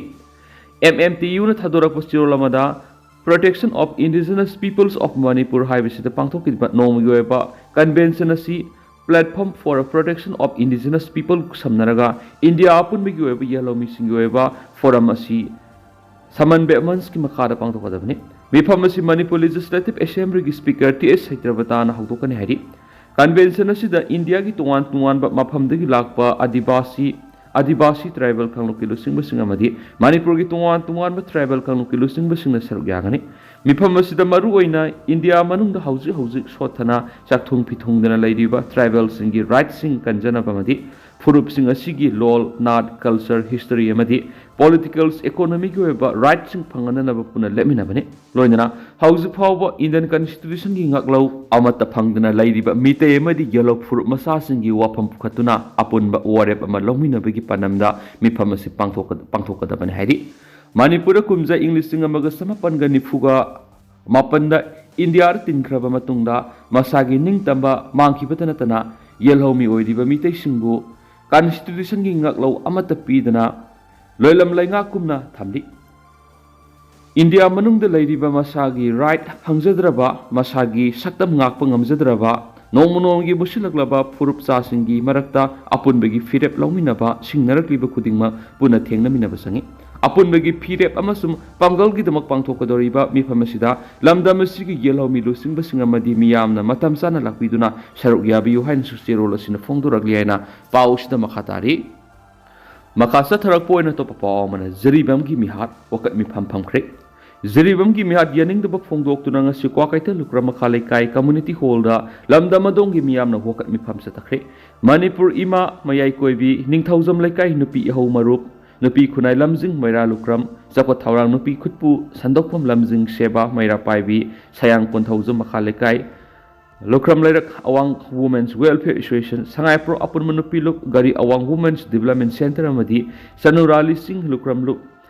ꯑꯦꯝ ꯑꯦꯝ ꯇꯤ ꯌꯨꯅ ꯊꯥꯗꯣꯔꯛꯄ ꯆꯦꯔꯣꯜ ꯑꯃꯗ, Protection of Indigenous Peoples of Manipur ꯍꯥꯏꯕꯁꯤꯗ ꯄꯥꯡꯊꯣꯛꯈꯤꯕ ꯅꯣꯡꯃꯒꯤ ꯑꯣꯏꯕ ꯀꯟꯚꯦꯟꯁꯟ ꯑꯁꯤ Platform for Protection of Indigenous People ꯈꯨꯠꯁꯝꯅꯔꯒ ꯏꯟꯗꯤꯌꯥ ꯑꯄꯨꯟꯕꯒꯤ ꯑꯣꯏꯕ ꯌꯦꯜꯍꯧꯃꯤꯁꯤꯡꯒꯤ ꯑꯣꯏꯕ ꯐꯣꯔꯝ ꯑꯁꯤ ꯁꯃꯟ ꯕꯦꯃꯟꯁꯀꯤ ꯃꯈꯥꯗ ꯄꯥꯡꯊꯣꯛꯀꯗꯕꯅꯤ꯫ ꯃꯤꯐꯝ ꯑꯁꯤ ꯃꯅꯤꯄꯨꯔ ꯂꯦꯖꯤꯁꯂꯦꯇꯤꯚ ꯑꯦꯁꯦꯝꯕ꯭ꯂꯤꯒꯤ ꯁ꯭ꯄꯤꯀꯔ ꯇꯤ ꯑꯦꯁ ꯁꯩꯇ꯭ꯔꯕꯇꯥꯅ ꯍꯧꯗꯣꯛꯀꯅꯤ ꯍꯥꯏꯔꯤ꯫ ꯀꯟꯚꯦꯟꯁꯟ ꯑꯁꯤꯗ ꯏꯟꯗꯤꯌꯥꯒꯤ ꯇꯣꯉꯥꯟ ꯇꯣꯉꯥꯟꯕ ꯃꯐꯝꯗꯒꯤ ꯂꯥꯛꯄ ꯑꯥꯗꯤꯕꯥꯁꯤ, ꯑꯥꯗꯤꯕꯥꯁꯤ ꯇ꯭ꯔꯥꯏꯕꯦꯜ ꯀꯥꯡꯂꯨꯞꯀꯤ ꯂꯨꯆꯤꯡꯕꯁꯤꯡ ꯑꯃꯗꯤ ꯃꯅꯤꯄꯨꯔꯒꯤ ꯇꯣꯉꯥꯟ ꯇꯣꯉꯥꯟꯕ ꯇ꯭ꯔꯥꯏꯕꯦꯜ ꯀꯥꯡꯂꯨꯞꯀꯤ ꯂꯨꯆꯤꯡꯕꯁꯤꯡꯅ ꯁꯔꯨꯛ ꯌꯥꯒꯅꯤ꯫ ꯃꯤꯐꯝ ꯑꯁꯤꯗ ꯃꯔꯨꯑꯣꯏꯅ ꯏꯟꯗꯤꯌꯥ ꯃꯅꯨꯡꯗ ꯍꯧꯖꯤꯛ ꯍꯧꯖꯤꯛ ꯁꯣꯠꯊꯅ ꯆꯥꯛꯊꯨꯡ ꯐꯤꯊꯨꯡꯗꯅ ꯂꯩꯔꯤꯕ ꯇ꯭ꯔꯥꯏꯕꯦꯜꯁꯤꯡꯒꯤ ꯔꯥꯏꯠꯁꯤꯡ ꯀꯟꯖꯅꯕ ꯑꯃꯗꯤ ꯐꯨꯔꯨꯞꯁꯤꯡ ꯑꯁꯤꯒꯤ ꯂꯣꯜ, ꯅꯥꯠ, ꯀꯜꯆꯔ, ꯍꯤꯁꯇꯣꯔꯤ ꯑꯃꯗꯤ ꯄꯣꯂꯤꯇꯤꯀꯦꯜꯁ, ꯏꯀꯣꯅꯣꯃꯤꯒꯤ ꯑꯣꯏꯕ ꯔꯥꯏꯠꯁꯤꯡ ꯐꯪꯍꯟꯅꯅꯕ ꯄꯨꯟꯅ ꯂꯦꯞꯃꯤꯟꯅꯕꯅꯤ꯫ ꯂꯣꯏꯅꯅ ꯍꯧꯖꯤꯛ ꯐꯥꯎꯕ ꯏꯟꯗꯤꯌꯟ ꯀꯟꯁꯇꯤꯇ꯭ꯌꯨꯁꯟꯒꯤ ꯉꯥꯛꯂꯧ ꯑꯃꯠꯇ ꯐꯪꯗꯅ ꯂꯩꯔꯤꯕ ꯃꯤꯇꯩ ꯑꯃꯗꯤ ꯌꯦꯜꯍꯧ ꯐꯨꯔꯨꯞ ꯃꯆꯥꯁꯤꯡꯒꯤ ꯋꯥꯐꯝ ꯄꯨꯈꯠꯇꯨꯅ ꯑꯄꯨꯟꯕ ꯋꯥꯔꯦꯞ ꯑꯃ ꯂꯧꯃꯤꯟꯅꯕꯒꯤ ꯄꯥꯟꯗꯝꯗ ꯃꯤꯐꯝ ꯑꯁꯤ ꯄꯥꯡꯊꯣꯛꯀ-, ꯄꯥꯡꯊꯣꯛꯀꯗꯕꯅꯤ ꯍꯥꯏꯔꯤ꯫ ꯃꯅꯤꯄꯨꯔꯗ ꯀꯨꯝꯖꯥ ꯏꯪ ꯂꯤꯁꯤꯡ ꯑꯃꯒ ꯆꯃꯥꯄꯟꯒ ꯅꯤꯐꯨꯒ ꯃꯥꯄꯟꯗ ꯏꯟꯗꯤꯌꯥꯗ ꯇꯤꯟꯈ꯭ꯔꯕ ꯃꯇꯨꯡꯗ ꯃꯁꯥꯒꯤ ꯅꯤꯡꯇꯝꯕ ꯃꯥꯡꯈꯤꯕꯇ ꯅꯠꯇꯅ ꯌꯦꯜꯍꯧꯃꯤ ꯑꯣꯏꯔꯤꯕ ꯃꯤꯇꯩꯁꯤꯡꯕꯨ ꯀꯟꯁꯇꯤꯇ꯭ꯌꯨꯁꯟꯒꯤ ꯉꯥꯛꯂꯧ ꯑꯃꯠꯇ ꯄꯤꯗꯅ ꯂꯣꯏꯂꯝ ꯂꯩꯉꯥꯛꯀꯨꯝꯅ ꯊꯝꯂꯤ꯫ ꯏꯟꯗꯤꯌꯥ ꯃꯅꯨꯡꯗ ꯂꯩꯔꯤꯕ ꯃꯁꯥꯒꯤ ꯔꯥꯏꯠ ꯐꯪꯖꯗ꯭ꯔꯕ, ꯃꯁꯥꯒꯤ ꯁꯛꯇꯝ ꯉꯥꯛꯄ ꯉꯝꯖꯗ꯭ꯔꯕ, ꯅꯣꯡꯃ ꯅꯣꯡꯃꯒꯤ ꯃꯨꯁꯤꯜꯂꯛꯂꯕ ꯐꯨꯔꯨꯞ ꯆꯥꯁꯤꯡꯒꯤ ꯃꯔꯛꯇ ꯑꯄꯨꯟꯕꯒꯤ ꯐꯤꯔꯦꯞ ꯂꯧꯃꯤꯟꯅꯕ ꯁꯤꯡꯅꯔꯛꯂꯤꯕ ꯈꯨꯗꯤꯡꯃꯛ ꯄꯨꯟꯅ ꯊꯦꯡꯅꯃꯤꯟꯅꯕ ꯆꯪꯏ꯫ ꯑꯄꯨꯟꯕꯒꯤ ꯐꯤꯔꯦꯞ ꯑꯃꯁꯨꯡ ꯄꯥꯡꯒꯜꯒꯤꯗꯃꯛ ꯄꯥꯡꯊꯣꯛꯀꯗꯧꯔꯤꯕ ꯃꯤꯐꯝ ꯑꯁꯤꯗ ꯂꯝꯗꯝ ꯑꯁꯤꯒꯤ ꯌꯦꯜꯍꯧꯃꯤ ꯂꯨꯆꯤꯡꯕꯁꯤꯡ ꯑꯃꯗꯤ ꯃꯤꯌꯥꯝꯅ ꯃꯇꯝ ꯆꯥꯅ ꯂꯥꯛꯄꯤꯗꯨꯅ ꯁꯔꯨꯛ ꯌꯥꯕꯤꯌꯨ ꯍꯥꯏꯅꯁꯨ ꯆꯦꯔꯣꯜ ꯑꯁꯤꯅ ꯐꯣꯡꯗꯣꯔꯛꯂꯤ ꯍꯥꯏꯅ ꯄꯥꯎ ꯑꯁꯤꯗ ꯃꯈꯥ ꯇꯥꯔꯤ꯫ ꯃꯈꯥ ꯆꯠꯊꯔꯛꯄ ꯑꯣꯏꯅ ꯑꯇꯣꯞꯄ ꯄꯥꯎ ꯑꯃꯅ ꯖꯤꯔꯤꯕꯥꯝꯒꯤ ꯃꯤꯍꯥꯠ ꯋꯥꯀꯠ ꯃꯤꯐꯝ ꯐꯝꯈ꯭ꯔꯦ꯫ ꯖꯤꯔꯤꯕꯥꯝꯒꯤ ꯃꯤꯍꯥꯠ ꯌꯥꯅꯤꯡꯗꯕ ꯐꯣꯡꯗꯣꯛꯇꯨꯅ ꯉꯁꯤ ꯀ꯭ꯋꯥꯀꯩꯊꯦꯜ ꯂꯨꯀ꯭ꯔꯝ ꯃꯈꯥ ꯂꯩꯀꯥꯏ ꯀꯝꯃ꯭ꯌꯨꯅꯤꯇꯤ ꯍꯣꯜꯗ ꯂꯝꯗꯝ ꯑꯗꯣꯝꯒꯤ ꯃꯤꯌꯥꯝꯅ ꯋꯥꯀꯠ ꯃꯤꯐꯝ ꯆꯠꯊꯈ꯭ꯔꯦ꯫ ꯃꯅꯤꯄꯨꯔ ꯏꯃꯥ ꯃꯌꯥꯏ ꯀꯣꯏꯕꯤ ꯅꯤꯡꯊꯧꯖꯝ ꯂꯩꯀꯥꯏ ꯅꯨꯄꯤ ꯏꯍꯧ ꯃꯔꯨꯞ, ꯅꯨꯄꯤ ꯈꯨꯟꯅꯥꯏ ꯂꯝꯖꯤꯡ ꯃꯩꯔꯥ ꯂꯨꯀ꯭ꯔꯝ, ꯆꯥꯎꯈꯠ ꯊꯧꯔꯥꯡ ꯅꯨꯄꯤ ꯈꯨꯠꯄꯨ ꯁꯟꯗꯣꯛꯐꯝ ꯂꯝꯖꯤꯡ ꯁꯦꯕꯥ ꯃꯩꯔꯥ ꯄꯥꯏꯕꯤ, ꯁꯌꯥꯡ ꯀꯣꯟꯊꯧꯖꯝ ꯃꯈꯥ ꯂꯩꯀꯥꯏ, ꯂꯨꯈ꯭ꯔꯝ ꯂꯩꯔꯛ ꯑꯋꯥꯡ Women's Welfare Association, ꯁꯉꯥꯏꯄ꯭ꯔꯧ ꯑꯄꯨꯟꯕ ꯅꯨꯄꯤ ꯂꯨꯞ, ꯒꯥꯔꯤ ꯑꯋꯥꯡ Women's Development Centre ꯑꯃꯗꯤ ꯆꯅꯨꯔꯥꯂꯤ ꯁꯤꯡ ꯂꯨꯈ꯭ꯔꯝ ꯂꯨꯞ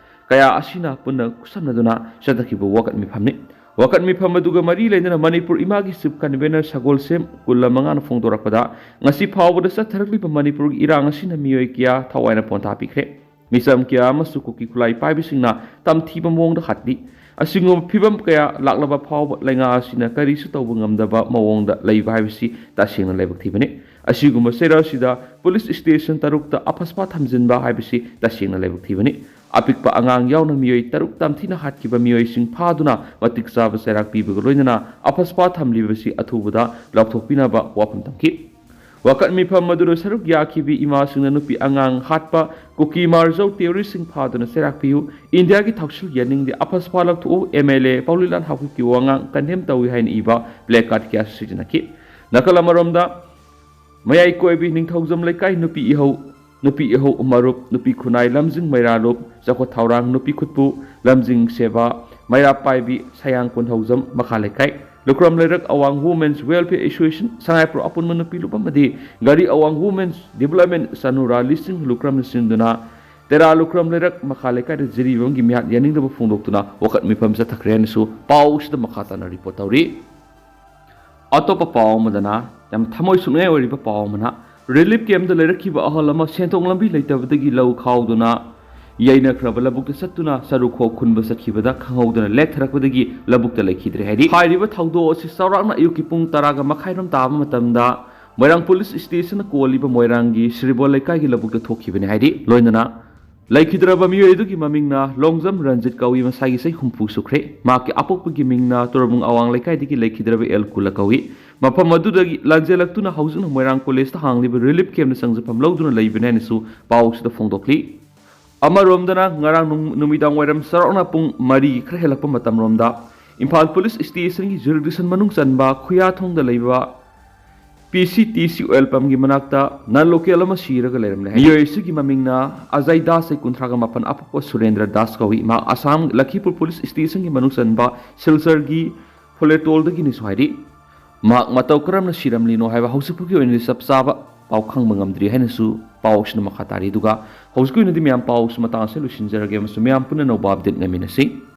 ꯀꯌꯥ ꯑꯁꯤꯅ ꯄꯨꯟꯅ ꯈꯨꯠꯁꯝꯅꯗꯨꯅ ꯆꯠꯊꯈꯤꯕ ꯋꯥꯀꯠ ꯃꯤꯐꯝꯅꯤ꯫ ꯋꯥꯀꯠ ꯃꯤꯐꯝ ꯑꯗꯨꯒ ꯃꯔꯤ ꯂꯩꯅꯅ ꯃꯅꯤꯄꯨꯔ ꯏꯃꯥꯒꯤ Chief Convener ꯁꯒꯣꯜꯁꯦꯝ ꯀꯨꯟꯃꯉꯥꯅ ꯐꯣꯡꯗꯣꯔꯛꯄꯗ, ꯉꯁꯤ ꯐꯥꯎꯕꯗ ꯆꯠꯊꯔꯛꯂꯤꯕ ꯃꯅꯤꯄꯨꯔꯒꯤ ꯏꯔꯥꯡ ꯑꯁꯤꯅ ꯃꯤꯑꯣꯏ ꯀꯌꯥ ꯊꯋꯥꯏꯅ ꯄꯣꯟꯊꯥ ꯄꯤꯈ꯭ꯔꯦ꯫ ꯃꯤꯆꯝ ꯀꯌꯥ ꯑꯃꯁꯨ ꯀꯨꯀꯤ ꯈꯨꯠꯂꯥꯏ ꯄꯥꯏꯕꯁꯤꯡꯅ ꯇꯝꯊꯤꯕ ꯃꯑꯣꯡꯗ ꯍꯥꯠꯂꯤ꯫ ꯑꯁꯤꯒꯨꯝꯕ ꯐꯤꯕꯝ ꯀꯌꯥ ꯂꯥꯛꯂꯕ ꯐꯥꯎꯕ ꯂꯩꯉꯥꯛ ꯑꯁꯤꯅ ꯀꯔꯤꯁꯨ ꯇꯧꯕ ꯉꯝꯗꯕ ꯃꯑꯣꯡꯗ ꯂꯩꯕ ꯍꯥꯏꯕꯁꯤ ꯇꯁꯦꯡꯅ ꯂꯥꯏꯕꯛ ꯊꯤꯕꯅꯤ꯫ ꯑꯁꯤꯒꯨꯝꯕ ꯆꯩꯔꯥꯛ ꯑꯁꯤꯗ ꯄꯨꯂꯤꯁ ꯁ꯭ꯇꯦꯁꯟ ꯇꯔꯨꯛꯇ ꯑꯐꯁꯄꯥ ꯊꯝꯖꯤꯟꯕ ꯍꯥꯏꯕꯁꯤ ꯇꯁꯦꯡꯅ ꯂꯥꯏꯕꯛ ꯊꯤꯕꯅꯤ꯫ ꯑꯄꯤꯛꯄ ꯑꯉꯥꯡ ꯌꯥꯎꯅ ꯃꯤꯑꯣꯏ ꯇꯔꯨꯛ ꯇꯝꯊꯤꯅ ꯍꯥꯠꯈꯤꯕ ꯃꯤꯑꯣꯏꯁꯤꯡ ꯐꯥꯗꯨꯅ ꯃꯇꯤꯛ ꯆꯥꯕ ꯆꯩꯔꯥꯛ ꯄꯤꯕꯒ ꯂꯣꯏꯅꯅ ꯑꯐꯁꯄꯥ ꯊꯝꯂꯤꯕꯁꯤ ꯑꯊꯨꯕꯗ ꯂꯧꯊꯣꯛꯄꯤꯅꯕ ꯋꯥꯐꯝ ꯊꯝꯈꯤ꯫ ꯋꯥꯀꯠ ꯃꯤꯐꯝ ꯑꯗꯨꯗ ꯁꯔꯨꯛ ꯌꯥꯈꯤꯕꯤ ꯏꯃꯥꯁꯤꯡꯅ ꯅꯨꯄꯤ ꯑꯉꯥꯡ ꯍꯥꯠꯄ ꯀꯨꯀꯤ ꯃꯥꯔꯖꯧ ꯇꯦꯔꯣꯔꯤꯁꯁꯤꯡ ꯐꯥꯗꯨꯅ ꯆꯩꯔꯥꯛ ꯄꯤꯌꯨ, ꯏꯟꯗꯤꯌꯥꯒꯤ ꯊꯧꯁꯤꯜ ꯌꯥꯅꯤꯡꯗꯦ, ꯑꯐꯁꯄꯥ ꯂꯧꯊꯣꯛꯎ, ꯑꯦꯝ ꯑꯦꯜ ꯑꯦ ꯄꯥꯎꯂꯤꯂꯥꯟ ꯍꯥꯎꯀꯤꯞꯀꯤ ꯋꯥꯉꯥꯡ ꯀꯟꯗꯦꯝ ꯇꯧꯏ ꯍꯥꯏꯅ ꯏꯕ ꯄ꯭ꯂꯦ ꯀꯥꯔꯗ ꯀꯌꯥꯁꯨ ꯁꯤꯖꯤꯟꯅꯈꯤ꯫ ꯅꯥꯀꯜ ꯑꯃꯔꯣꯝꯗ, ꯃꯌꯥꯏ ꯀꯣꯏꯕꯤ ꯅꯤꯡꯊꯧꯖꯝ ꯂꯩꯀꯥꯏ ꯅꯨꯄꯤ ꯏꯍꯧ, ꯅꯨꯄꯤ ꯏꯍꯧ ꯃꯔꯨꯞ, ꯅꯨꯄꯤ ꯈꯨꯟꯅꯥꯏ ꯂꯝꯖꯤꯡ ꯃꯩꯔꯥ ꯂꯨꯞ, ꯆꯥꯎꯈꯠ ꯊꯧꯔꯥꯡ ꯅꯨꯄꯤ ꯈꯨꯠꯄꯨ ꯂꯝꯖꯤꯡ ꯁꯦꯕꯥ, ꯃꯩꯔꯥ ꯄꯥꯏꯕꯤ ꯁꯌꯥꯡ ꯀꯣꯟꯊꯧꯖꯝ ꯃꯈꯥ ꯂꯩꯀꯥꯏ, ꯂꯨꯀ꯭ꯔꯝ ꯂꯩꯔꯛ ꯑꯋꯥꯡ Women's Welfare Association, ꯁꯉꯥꯏꯄ꯭ꯔꯧ ꯑꯄꯨꯟꯕ ꯅꯨꯄꯤ ꯂꯨꯞ ꯑꯃꯗꯤ ꯒꯥꯔꯤ ꯑꯋꯥꯡ Women's Development ꯆꯅꯨꯔꯥ ꯂꯤꯁꯤꯡ ꯂꯨꯀ꯭ꯔꯝꯅ ꯁꯤꯟꯗꯨꯅ ꯇꯦꯔꯥ ꯂꯨꯈ꯭ꯔꯝ ꯂꯩꯔꯛ ꯃꯈꯥ ꯂꯩꯀꯥꯏꯗ ꯖꯤꯔꯤꯕꯥꯝꯒꯤ ꯃꯤꯍꯥꯠ ꯌꯥꯅꯤꯡꯗꯕ ꯐꯣꯡꯗꯣꯛꯇꯨꯅ ꯋꯥꯀꯠ ꯃꯤꯐꯝ ꯆꯠꯊꯈ꯭ꯔꯦ ꯍꯥꯏꯅꯁꯨ ꯄꯥꯎ ꯑꯁꯤꯗ ꯃꯈꯥ ꯇꯥꯅ ꯔꯤꯄꯣꯔꯠ ꯇꯧꯔꯤ꯫ ꯑꯇꯣꯞꯄ ꯄꯥꯎ ꯑꯃꯗꯅ, ꯌꯥꯝ ꯊꯃꯣꯏ ꯁꯣꯛꯅꯤꯡꯉꯥꯏ ꯑꯣꯏꯔꯤꯕ ꯄꯥꯎ ꯑꯃꯅ, ꯔꯤꯂꯤꯐ ꯀꯦꯝꯞꯇ ꯂꯩꯔꯛꯈꯤꯕ ꯑꯍꯜ ꯑꯃ ꯁꯦꯟꯊꯣꯛ ꯂꯝꯕꯤ ꯂꯩꯇꯕꯗꯒꯤ ꯂꯧ ꯈꯥꯎꯗꯨꯅ ꯌꯩꯅꯈ꯭ꯔꯕ ꯂꯧꯕꯨꯛꯇ ꯆꯠꯇꯨꯅ ꯆꯔꯨ ꯈꯣꯛ ꯈꯨꯟꯕ ꯆꯠꯈꯤꯕꯗ ꯈꯪꯍꯧꯗꯅ ꯂꯦꯛꯊꯔꯛꯄꯗꯒꯤ ꯂꯧꯕꯨꯛꯇ ꯂꯩꯈꯤꯗ꯭ꯔꯦ ꯍꯥꯏꯔꯤ꯫ ꯍꯥꯏꯔꯤꯕ ꯊꯧꯗꯣꯛ ꯑꯁꯤ ꯆꯥꯎꯔꯥꯛꯅ ꯑꯌꯨꯛꯀꯤ ꯄꯨꯡ ꯇꯔꯥꯒ ꯃꯈꯥꯏꯔꯣꯝ ꯇꯥꯕ ꯃꯇꯝꯗ ꯃꯣꯏꯔꯥꯡ ꯄꯨꯂꯤꯁ ꯁ꯭ꯇꯦꯁꯟꯅ ꯀꯣꯜꯂꯤꯕ ꯃꯣꯏꯔꯥꯡꯒꯤ ꯁ꯭ꯔꯤꯕꯣꯜ ꯂꯩꯀꯥꯏꯒꯤ ꯂꯧꯕꯨꯛꯇ ꯊꯣꯛꯈꯤꯕꯅꯤ ꯍꯥꯏꯔꯤ꯫ ꯂꯣꯏꯅꯅ ꯂꯩꯈꯤꯗ꯭ꯔꯕ ꯃꯤꯑꯣꯏ ꯑꯗꯨꯒꯤ ꯃꯃꯤꯡꯅ ꯂꯣꯡꯖꯝ ꯔꯟꯖꯤꯠ ꯀꯧꯏ, ꯃꯁꯥꯒꯤ ꯆꯍꯤ ꯍꯨꯝꯐꯨ ꯁꯨꯈ꯭ꯔꯦ꯫ ꯃꯍꯥꯛꯀꯤ ꯑꯄꯣꯛꯄꯒꯤ ꯃꯤꯡꯅ ꯇꯣꯔꯕꯨꯡ ꯑꯋꯥꯡ ꯂꯩꯀꯥꯏꯗꯒꯤ ꯂꯩꯈꯤꯗ꯭ꯔꯕ ꯑꯦꯜ ꯀꯨꯂ ꯀꯧꯏ꯫ ꯃꯐꯝ ꯑꯗꯨꯗꯒꯤ ꯂꯥꯟꯖꯦꯜꯂꯛꯇꯨꯅ ꯍꯧꯖꯤꯛꯅ ꯃꯣꯏꯔꯥꯡ ꯀꯣꯂꯦꯖꯇ ꯍꯥꯡꯂꯤꯕ ꯔꯤꯂꯤꯐ ꯀꯦꯝꯞꯇ ꯆꯪꯖꯐꯝ ꯂꯧꯗꯨꯅ ꯂꯩꯕꯅꯤ ꯍꯥꯏꯅꯁꯨ ꯄꯥꯎꯁꯤꯗ ꯐꯣꯡꯗꯣꯛꯂꯤ꯫ ꯑꯃꯔꯣꯝꯗꯅ, ꯉꯔꯥꯡ ꯅꯨꯡ-, ꯅꯨꯃꯤꯗꯥꯡ ꯋꯥꯏꯔꯝ ꯆꯥꯎꯔꯥꯛꯅ ꯄꯨꯡ ꯃꯔꯤ ꯈꯔ ꯍꯦꯜꯂꯛꯄ ꯃꯇꯝꯔꯣꯝꯗ ꯏꯝꯐꯥꯜ ꯄꯨꯂꯤꯁ ꯁ꯭ꯇꯦꯁꯟꯒꯤ ꯖꯨꯔꯤꯗꯤꯛꯁꯟ ꯃꯅꯨꯡ ꯆꯟꯕ ꯈꯨꯌꯥꯊꯣꯡꯗ ꯂꯩꯕ ꯄꯤ ꯁꯤ ꯇꯤ ꯁꯤ ꯑꯣꯏꯜ ꯄꯝꯒꯤ ꯃꯅꯥꯛꯇ ꯅꯟ ꯂꯣꯀꯦꯜ ꯑꯃ ꯁꯤꯔꯒ ꯂꯩꯔꯝꯂꯦ ꯍꯥꯏ꯫ ꯃꯤꯑꯣꯏ ꯑꯁꯤꯒꯤ ꯃꯃꯤꯡꯅ ꯑꯖꯌ ꯗꯥꯁ, ꯆꯍꯤ ꯀꯨꯟꯊ꯭ꯔꯥꯒ ꯃꯥꯄꯟ, ꯑꯄꯣꯛꯄ ꯁꯨꯔꯦꯟꯗ꯭ꯔ ꯗꯥꯁ ꯀꯧꯏ꯫ ꯃꯍꯥꯛ ꯑꯁꯥꯝ ꯂꯈꯤꯄꯨꯔ ꯄꯨꯂꯤꯁ ꯁ꯭ꯇꯦꯁꯟꯒꯤ ꯃꯅꯨꯡ ꯆꯟꯕ ꯁꯤꯜꯆꯔꯒꯤ ꯐꯣꯂꯦꯇꯣꯜꯗꯒꯤꯅꯤꯁꯨ ꯍꯥꯏꯔꯤ꯫ ꯃꯍꯥꯛ ꯃꯇꯧ ꯀꯔꯝꯅ ꯁꯤꯔꯝꯂꯤꯅꯣ ꯍꯥꯏꯕ ꯍꯧꯖꯤꯛ ꯐꯥꯎꯒꯤ ꯑꯣꯏꯅꯗꯤ ꯆꯞ ꯆꯥꯕ ꯄꯥꯎ ꯈꯪꯕ ꯉꯝꯗ꯭ꯔꯤ ꯍꯥꯏꯅꯁꯨ ꯄꯥꯎ ꯑꯁꯤꯅ ꯃꯈꯥ ꯇꯥꯔꯤ꯫ ꯑꯗꯨꯒ ꯍꯧꯖꯤꯛꯀꯤ ꯑꯣꯏꯅꯗꯤ ꯃꯌꯥꯝ ꯄꯥꯎ ꯑꯁꯤ ꯃꯇꯥꯡ ꯑꯁꯤꯗ ꯂꯣꯏꯁꯤꯟꯖꯔꯒꯦ ꯑꯃꯁꯨꯡ ꯃꯌꯥꯝ ꯄꯨꯟꯅ ꯑꯅꯧꯕ ꯑꯞꯗꯦꯠ ꯉꯥꯏꯃꯤꯟꯅꯁꯤ꯫